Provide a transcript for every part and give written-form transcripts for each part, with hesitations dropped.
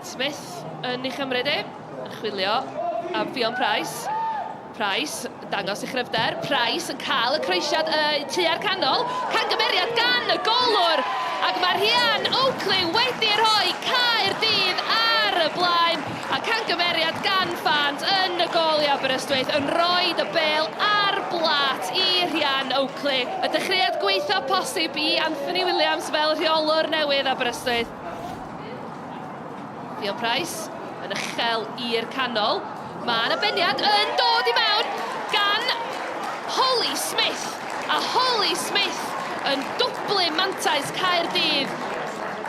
Smith yn ei chymryd e, yn chwilio am Ffion Price. Price yn dangos ei chryfder. Price yn cael y croesiad uh, tua'r canol. Cangymeriad gan y golwr! Ac mae Rhian Oakley wedi rhoi Caerdydd ar y blaen. A cangymeriad gan fans yn y gol i Aberystwyth yn rhoi y bel ar blat i Rhian Oakley. Y dechreuad gweitha posib i Anthony Williams fel rheolwr newydd Aberystwyth. Dion Price yn uchel i'r canol. Mae yna beniad yn dod i mewn gan Holly Smith. A Holly Smith yn dwblu mantais Caerdydd.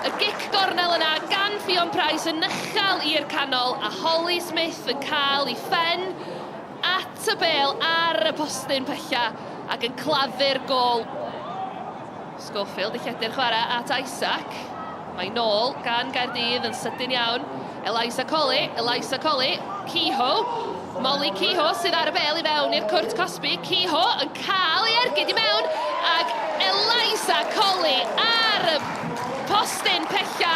Y gic gornel yna gan Ffion Price yn uchel i'r canol a Holly Smith yn cael ei phen at y bêl ar y postyn pella ac yn claddu'r gôl. Schofield i lledu'r chwarae at Isaac. Mae nôl gan Gaerdydd yn sydyn iawn. Eliza Colley, Eliza Colley, Kehoe. Molly Kehoe sydd ar y bêl i fewn i'r cwrt cosbi. Kehoe yn cael ei ergyd i mewn ac Eliza Colley ar y postyn pella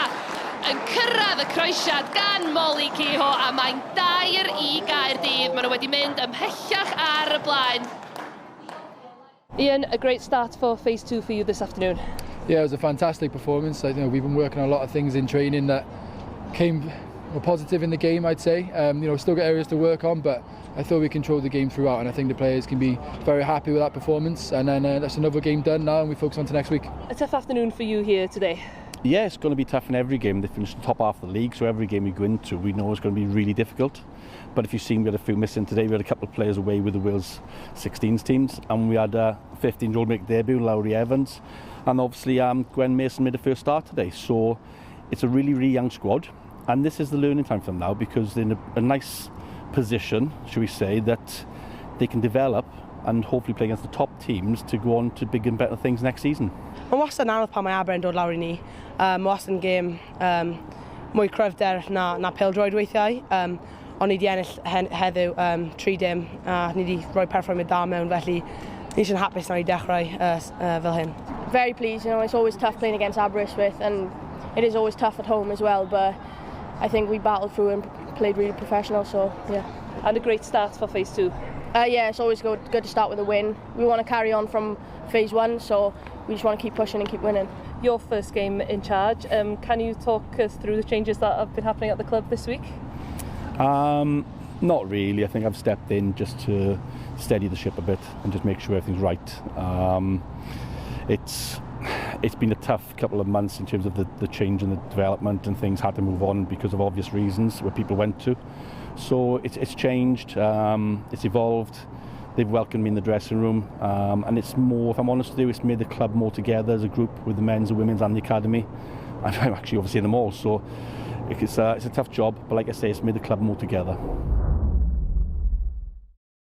yn cyrraedd y croesiad gan Molly Kehoe a mae'n dair i Gaerdydd. Maen nhw wedi mynd ymhellach ar y blaen. Ian, a great start for phase two for you this afternoon. Yeah, it was a fantastic performance. We've been working on a lot of things in training that came positive in the game, I'd say. Still got areas to work on, but I thought we controlled the game throughout, and I think the players can be very happy with that performance. And then that's another game done now, and we focus on to next week. A tough afternoon for you here today. Yeah, it's going to be tough in every game. They finished the top half of the league, so every game we go into, we know it's going to be really difficult. But if you've seen, we had a few missing today. We had a couple of players away with the Wales 16s teams, and we had a 15-year-old make debut, Lowry Evans, and obviously Gwen Mason made a first start today. So it's a really, really young squad, and this is the learning time for them now, because they're in a nice position, should we say, that they can develop and hopefully play against the top teams to go on to bigger and better things next season. Mae'n wastad yn anodd pan mae Aber yn dod lawr i ni. Mae wastad yn gêm mwy cryfder na pêl-droed weithiau. Ond ni wedi ennill heddiw 3-0 a ni wedi rhoi perfformiad da mewn, felly ni eisiau'n hapus nawr i dechrau fel hyn. Very pleased, it's always tough playing against Aberystwyth and it is always tough at home as well, but I think we battled through and played really professional, so yeah. And a great start for phase two. Yeah, it's always good to start with a win. We want to carry on from phase one, so we just want to keep pushing and keep winning. Your first game in charge, can you talk us through the changes that have been happening at the club this week? Not really. I think I've stepped in just to steady the ship a bit and just make sure everything's right. It's been a tough couple of months in terms of the change in the development, and things had to move on because of obvious reasons where people went to. So it's changed, it's evolved. They've welcomed me in the dressing room, and it's more, if I'm honest with you, it's made the club more together as a group with the men's, the women's and the academy. I'm actually overseeing them all, so it's a tough job, but like I say, it's made the club more together.